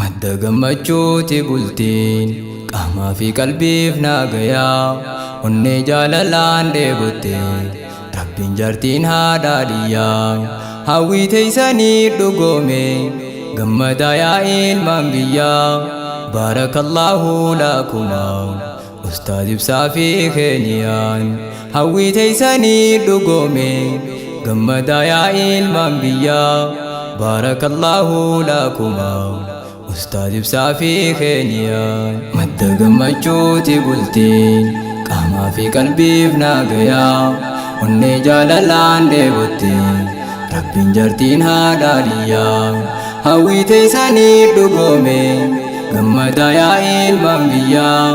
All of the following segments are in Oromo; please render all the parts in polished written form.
Madda gammachuuti bultiin qaamaa fi qalbiif naagayaa onnee jaalalaan dheebotte Rabbiin jaartiin haadha dhiyyaa hawwii teeysanii dhugoome gammadaa yaa ilmaan biyyaa. Baarakallaahu lakumaa Ustaaz Ibsaa fi Keeniyaan hawwii teeysanii dhugoome gammadaa yaa ilmaan biyyaa. Baarakallaahu lakumaa Ustaaz Ibsaa fi Keeniyaan. Madda gammachuuti bultiin qaamaa fi qalbiif naagayaa onnee jaalalaan dheebotte Rabbiin jaartiin haadha dhiyyaa hawwii teeysanii dhugoome gammadaa yaa ilmaan biyyaa.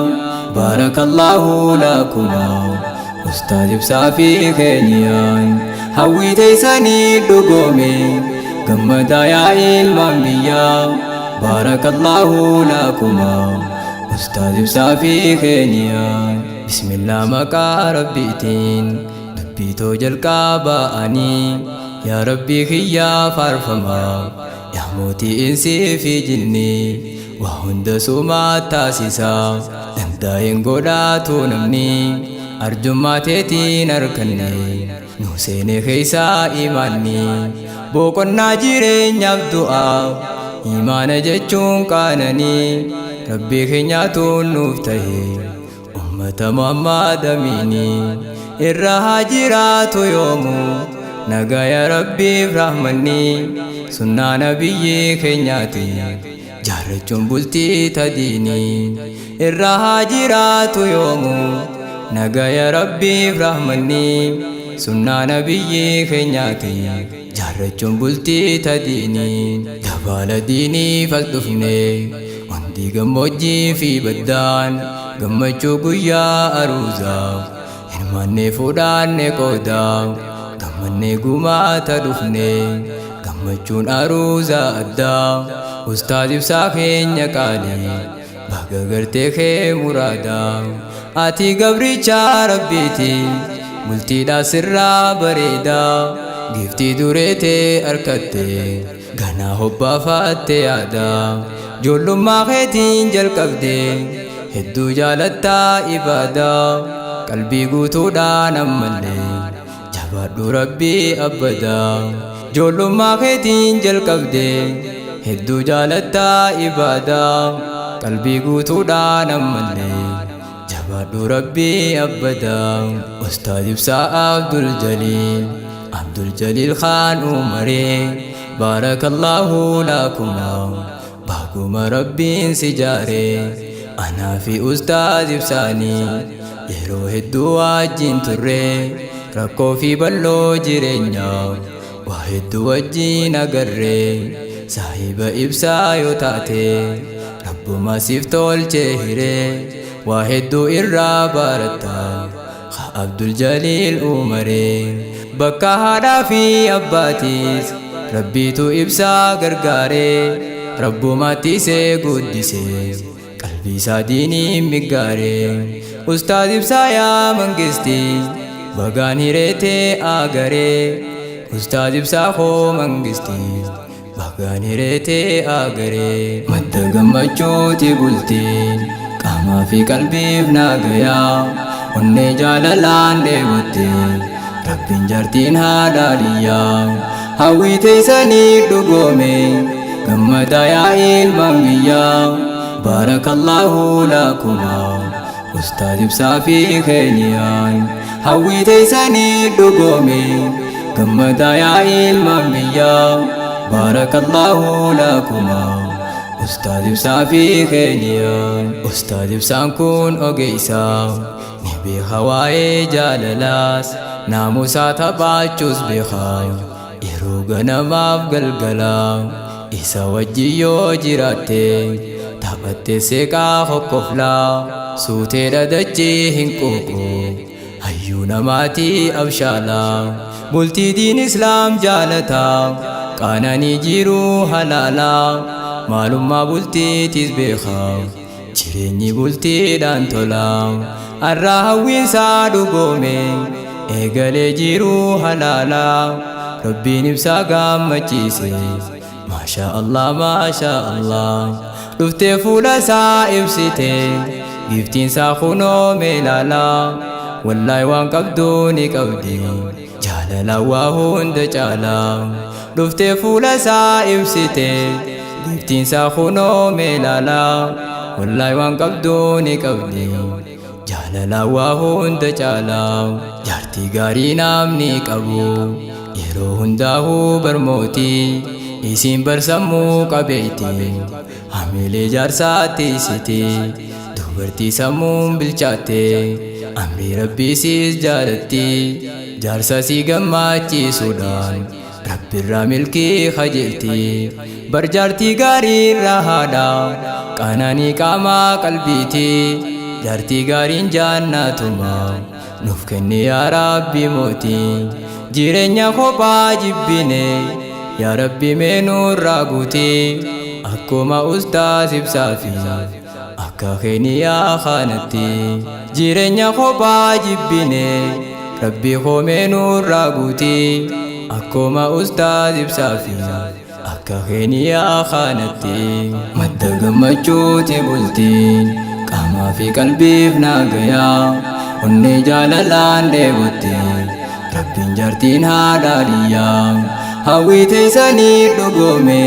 Baarakallaahu lakumaa Ustaaz Ibsaa fi Keeniyaan hawwii teeysanii dhugoome gammadaa yaa ilmaan biyyaa. Baarakallaahu lakumaa Ustaaz Ibsaa fi Keeniyaan. Bismillah, maqaa Rabbiitiin dubbiitoo jalqaba'anii, yaa Rabbii kiyyaa faarfamaa, yaa mootii insii fi jinnii, waa hunda sumaa taasisaa danda'een godhaatu namni arjummaa teetiin arkanne nu seene keeysaa imaanni boqonnaa jireenyaaf du'aa imaana jechuun qaananii Rabbii keenyaatu nuuf tahe ummata Muhammad amiini irra haa jiraatu yoomuu nagaya Rabbiif rahmanni. Sunnaa nabiyyi keenyaati jaarrachuun bultii tadiinii irra haa jiraatu yoomuu nagaya Rabbiif rahmanni. Sunnaa nabiyyi keenyaati jaarrachuun bultii tadiinii. Dabaala diiniif as dhufne hundi gammoojjii fi baddaan gammachuu guyyaa aruuzaaf hirmaannee fuudhaanne qoodaa gammannee gumaata dhufne gammachuun aruuzaa addaa. Ustaaz Ibsaa keenya qaalii, baga gartee kee muraadaa. Ati gabricha Rabbiiti, bultiidhaa sirraa bareedaa. Giftii dureetee harkatte ganaa hobbaafatte yaada. Ijoollummaa keetiin jalqabde hedduu jaalattaa ibaadaa. Qalbii guutuudhaan ammallee jabaadhu Rabbii abbadaa. Ijoollummaa keetiin jalqabde hedduu jaalattaa ibaadaa. Qalbii guutuudhaan ammallee jabaadhu Rabbii abbadaa. Ustaaz Ibsaa Abdul Jaliil, Abdul Jaliil Khaan Umaree, baarakallaahu lakumaa, baguma Rabbiin si jaaree. Anaa fi Ustaaz Ibsaanii yeroo hedduu wajjin turre, rakkoo fi bal'oo jireenyaa waa hedduu wajjin agarre. Saahiba Ibsaa yoo taate Rabbuma siif tolchee hiree, waa hedduu irraa baratta. Abdul Jaliil Umaree bakka haadhaa fi abbaatiis Rabbiitu Ibsaa gargaaree, Rabbumaatti isee guddisee qalbii isaa diiniin miggaaree. Ustaaz Ibsaa yaa mangistii, bagaan hireetee agaree. Ustaaz Ibsaa koo mangistii, bagaan hireetee agaree. Madda gammachuuti bultiin qaamaa fi qalbiif naagayaa onnee jaalalaan dheebotte Rabbiin jaartiin haadha dhiyyaa hawwii teessanii dhugoome gammadaa yaa ilmaan biyyaa. Baarakallaahu lakumaa Ustaaz Ibsaa fi Keeniyaan hawwii teessanii dhugoome gammadaa yaa ilmaan biyyaa. Baarakallaahu lakumaa Ustaaz Ibsaa fi Keeniyaan. Ustaaz Ibsaan kun ogeessaa ni beeka, waa'ee jaalalaas naamusaa taphachuus beeka. Yeroo ganamaaf galgalaa isa wajjin yoo jiraatte taphatte seeqaa hokkoflaa suuteedha dachee hin quuqu, hayyuu namaatii abshaalaa. Bultii diin Islaam jaalataa, qaananii jiruu halaalaa, maalummaa bultiitis beekaa, jireenyi bultiidhaan tolaa. Arraa hawwiinsaa dhugoome, eegalee jiruu halaalaa. Rabbiin Ibsaa gammachiise. Maashaa Allah, maashaa Allah. Dhuftee fuula isaa ibsite, giiftiin isaa kunoo meelaala. Wallaay waan qabdu ni qabdi, jaalala waa hunda caala. Dhuftee fuula isaa ibsite, giiftiin isaa kunoo meelaala. Wallaay waan qabdu ni qabdi, jaalala waa hunda caala. Jaartii gaarii namni qabu yeroo hundaa'uu barmootii, isiin barsammuu qabeeyti, hamilee jaarsaatti isiti. Dubartii sammuun bilchaatte amrii rabbii siis jaalatti, jaarsa si gammachiisuudhaan rabbirraa milkii kajeelti. Bar jaartii gaarii irraa haadha qananii qaamaa qalbiiti. Jaartii gaariin jaannatuma nuuf kenni yaa rabbi mootii. Jireenya kophaa jibbine, yaa rabbi mee nurraa guuti, akkuma ustaas ibsaa fi akka keeniyaa kanatti. Jireenya kophaa jibbine, rabbi koomee nurraa guuti, akkuma ustaas ibsaa fi akka keeniyaa kanatti. Madda gammachuuti bultiin, qaamaa fi qalbiif naagayaa. Onnee jaalalaan dheebotte, rabbiin jaartiin haadha dhiyyaa. Hawwii teessanii dhugoome,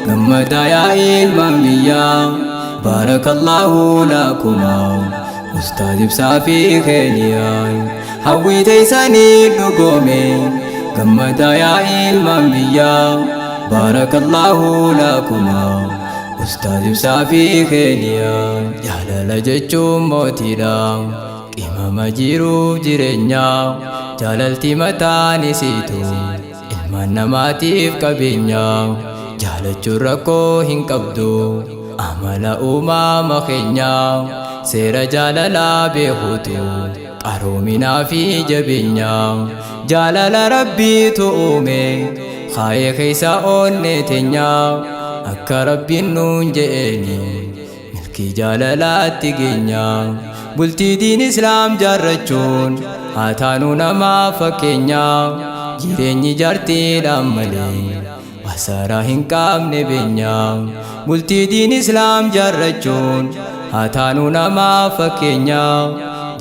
gammadaa yaa ilmaan biyyaa. Baarakallaahu lakumaa, ustaaz ibsaa fi keeniyaan. Hawwii teessanii dhugoome, gammadaa yaa ilmaan biyyaa. Baarakallaahu lakumaa, ustaaz ibsaa fi keeniyaan. Jaalala jechuun mootiidha, qimama jiruuf jireenya. Jaalalti mataan isiitu ilmaan namaatiif qabeenya. Jaalachuun rakkoo hin qabdu, amala uumama keenya. Seera jaalalaa beekuutu qaroominaa fi jabeenya. Jaalala rabbiitu uume kaayee keessa onnee teenya. Akka rabbiin nuun je'eeni milkii jaalalaatti geenya. Bultii diin islaam jaarrachuun haa taanuu namaa fakkeenya. Jireenyi jaartiidhaan malee wasaraa hin qabne beenya. Bultii diin islaam jaarrachuun haa taanuu namaa fakkeenya.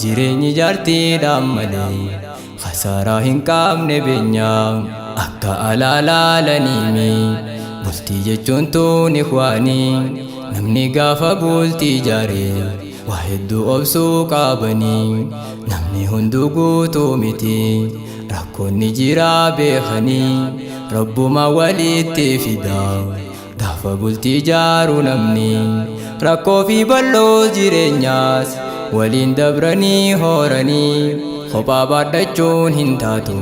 Jireenyi jaartiidhaan malee khasaaraa hin qabne beenya. Akka alaalaalaniimi bultii jechuun tun ikhwaanii. Namni gaafa bultii jaaree waa hedduu obsuu qabanii. Namni hunduu guutuu miti, rakkoonni jiraa beekanii. Rabbuma walitti fida gaafa bultii jaaru namni. Rakkoo fi bal'oo jireenyaas waliin dabranii horanii. Kophaa baadhachuun hin taatu,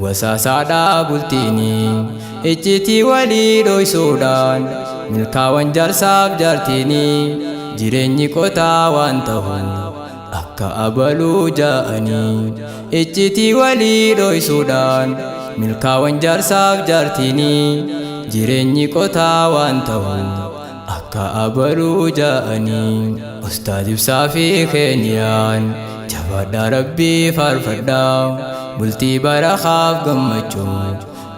barwasaasaadhaa bultiini. Iccitii walii dhoysuudhaan milkaawan jaarsaaf jaartiini. Jireenyi qotaa waan ta'u akka abaluu ja'anii. Iccitii walii dhoysuudhaan milkaawan jaarsaaf jaartiini. Jireenyi qotaa waan ta'u akka abaluu ja'anii. Ustaaz ibsaa fi keeniyaan jabaadhaa, rabbii faarfadhaa. Bultii barakaaf gammachuu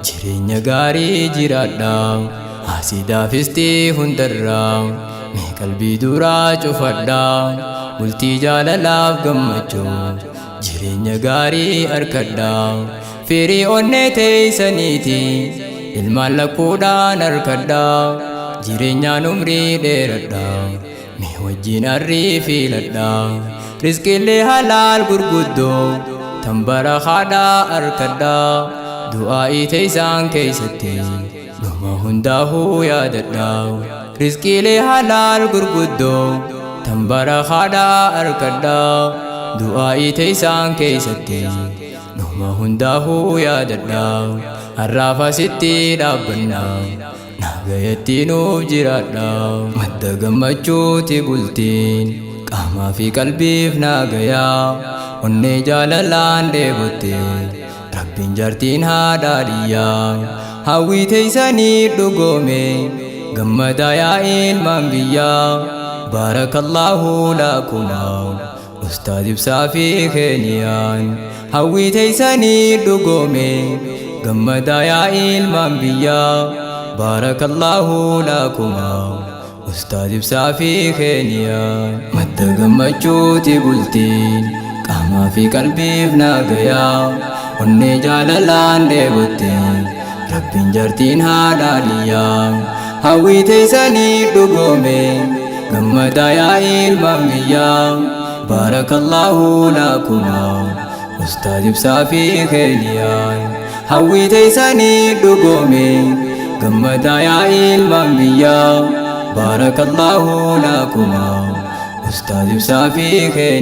jireenya gaarii jiraadhaa. Asidaafistii hundarraa mee qalbii duraa cufadhaa. Bultii jaalalaaf gammachuu jireenya gaarii arkadhaa. Firii onnee teeysaniiti ilmaan lakkuudhaan arkadhaa. Jireenyaan umrii dheeradhaa, mee wajjin arrii filadhaa. Rizqiilee halaal gurguddoo tan barakaadhaa arkadhaa. Du'aa'ii teeysaan keeysatti numa hundaa'uu yaadadhaa. Rizqiilee halaal gurguddoo tan barakaadhaa arkadhaa. Du'aa'ii teeysaan keeysatti numa hundaa'uu yaadadhaa. Har'aaf asitti dhaabbannaa, nagayatti nuuf jiraadhaa. Madda gammachuuti bultiin, qaamaa fi qalbiif nagayaa. Onnee jaalalaan dheebotte, rabbiin jaartiin haadha dhiyyaa. Hawwii teeysanii dhugoome, gammadaa yaa ilmaan biyyaa. Baarakallaahu lakumaa, ustaaz ibsaa fi keeniyaan. Hawwii teeysanii dhugoome, gammadaa yaa ilmaan biyyaa. Baarakallaahu lakumaa, Ustaaz Ibsaa fi Keeniyaa. Madda gammachuuti bultiin, qaamaa fi qalbiif naagayaa. Onnee jaalalaan dheebotte, Rabbiin jartiin haadha aliyyaa. Hawwii teessanii dhugoome, gammadaa yaa ilmaan biyyaa. Baarakallaahu lakumaa, Ustaaz Ibsaa fi Keeniyaa. Hawwii teessanii dhugoome, gammadaa yaa ilmaan biyyaa. Baarakallaahu lakumaa, Ustaaz Ibsaa fi Keeniyaa.